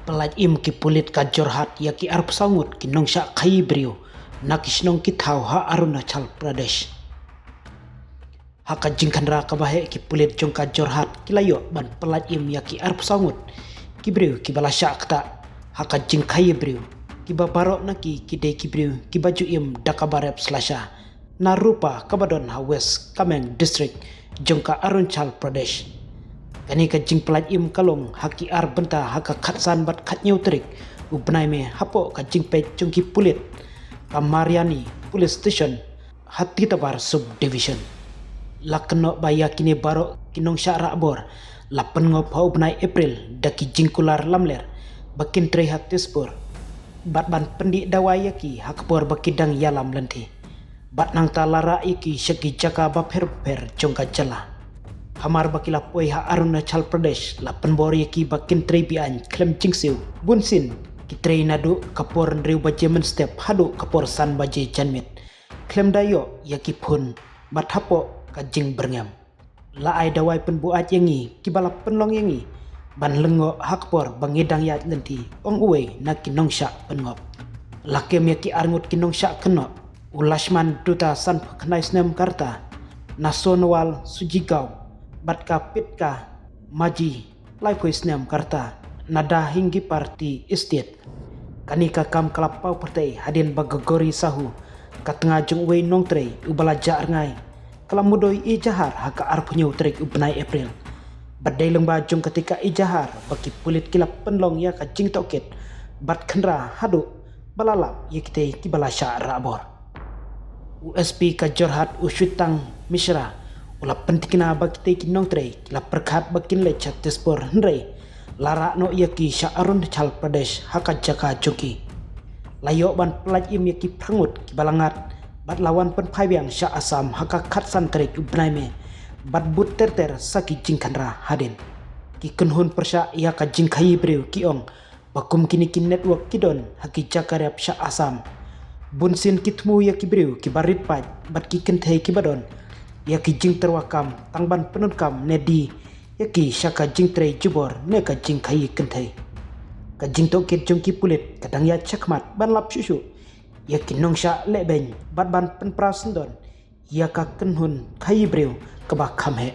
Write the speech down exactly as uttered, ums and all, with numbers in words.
Pyllait im ki pulit ka Jorhat ïa ki arphew saw ngut ki nongshah khaïi briew na ki shnong ki thaw ha Arunachal Pradesh. Ha ka jingkhynra kaba heh, ki pulit jong ka Jorhat ki la ïoh ban pyllait im ïa ki arphew saw ngut ki briew kiba la shah ktah ha ka jingkhaïi briew, kiba baroh na ki ki dei ki briew kiba ju im da kaba rep slasha na Rupa kaba don ha West Kameng District jong ka Arunachal Pradesh. Kane ka jingpyllait im ka long ha ki ar bynta ha ka khatsan bad khathynñiew tarik u bnai May hapoh ka jingpeit jong ki pulit ka Mariani Police Station ha Titabarh Sub Division. La kynnoh ba ïa kine baroh ki nongshah rahbor la pynngop ha u bnai April da ki jingkular lamler ba kin trei ha Tezpur bad ban pyndih dawai ïa ki ha ka por ba ki dang ïalam lynti. Bad nangta la rah ïa ki sha ki jaka bapher bapher jong ka jylla. Hamar ba ki la poi ha Arunachal Pradesh, la pynbor ïa ki ba kin trei be-aiñ khlem jingsiew. Bunsien ki trei naduh ka por hynriew baje mynstep haduh ka por san baje janmiet, khlem da ïoh ïa ki phone bad hapoh ka jingbyrngem. La ai dawai pynbuaid ïa ngi kiba la pynlong ïa ngi ban lyngngoh ha ka por ba ngi dang ïaid lynti, ong uwei na ki nongshah pynngop. La kem ïa ki arngut ki nongshah kynnoh, u Lashman Dutta sanphew khyndai snem ka rta na Sonowal Sujigaon bad ka Pitka Maji laiphew snem ka rta na Dahingiparty Estate. Kane ka kam ka la paw pyrthei hadien ba ka Gauri Sahu, ka tnga jong uwei u nongtrei uba la jah rngai, ka la mudui ijahar ha ka arphew hynñiew tarik u bnai April. Bad dei lyngba jong katei ka ijahar ba ki pulit ki la pynlong ïa ka jingtohkit bad khynra haduh ba la lap ïa kitei kiba la shah rahbor. U S P ka Jorhat u Shwetang Mishra u la pyntikna ba kitei ki nongtrei ki la pyrkhat ba kin leit sha Tezpur, hynrei la rah noh ïa ki sha Arunachal Pradesh ha ka jaka jong ki. La ïoh ban pyllait im ïa ki phra ngut kiba la ngat bad la wan pynphai biang sha Assam ha ka khatsan tarik u bnai May bad bud ter ter sa ki jingkhynra hadien. Ki kynhun pyrshah ïa ka jingkhaïi briew ki ong ba kum kine ki network ki don ha ki jaka rep sha Assam. Bunsien ki thmu ïa ki briew kiba rit paid bad ki kynthei kiba don ïa ki jingtyrwa kam tang ban pyndonkam ne die ïa ki sha ka jingtrei jubor ne ka jingkhaïi kynthei. Ka jingtohkit jong ki pulit ka dang ïaid shakhmat ban lap shuh shuh ïa ki nongshah lehbeiñ bad ban pynpra syndon ïa ka kynhun khaïi briew kaba kham heh.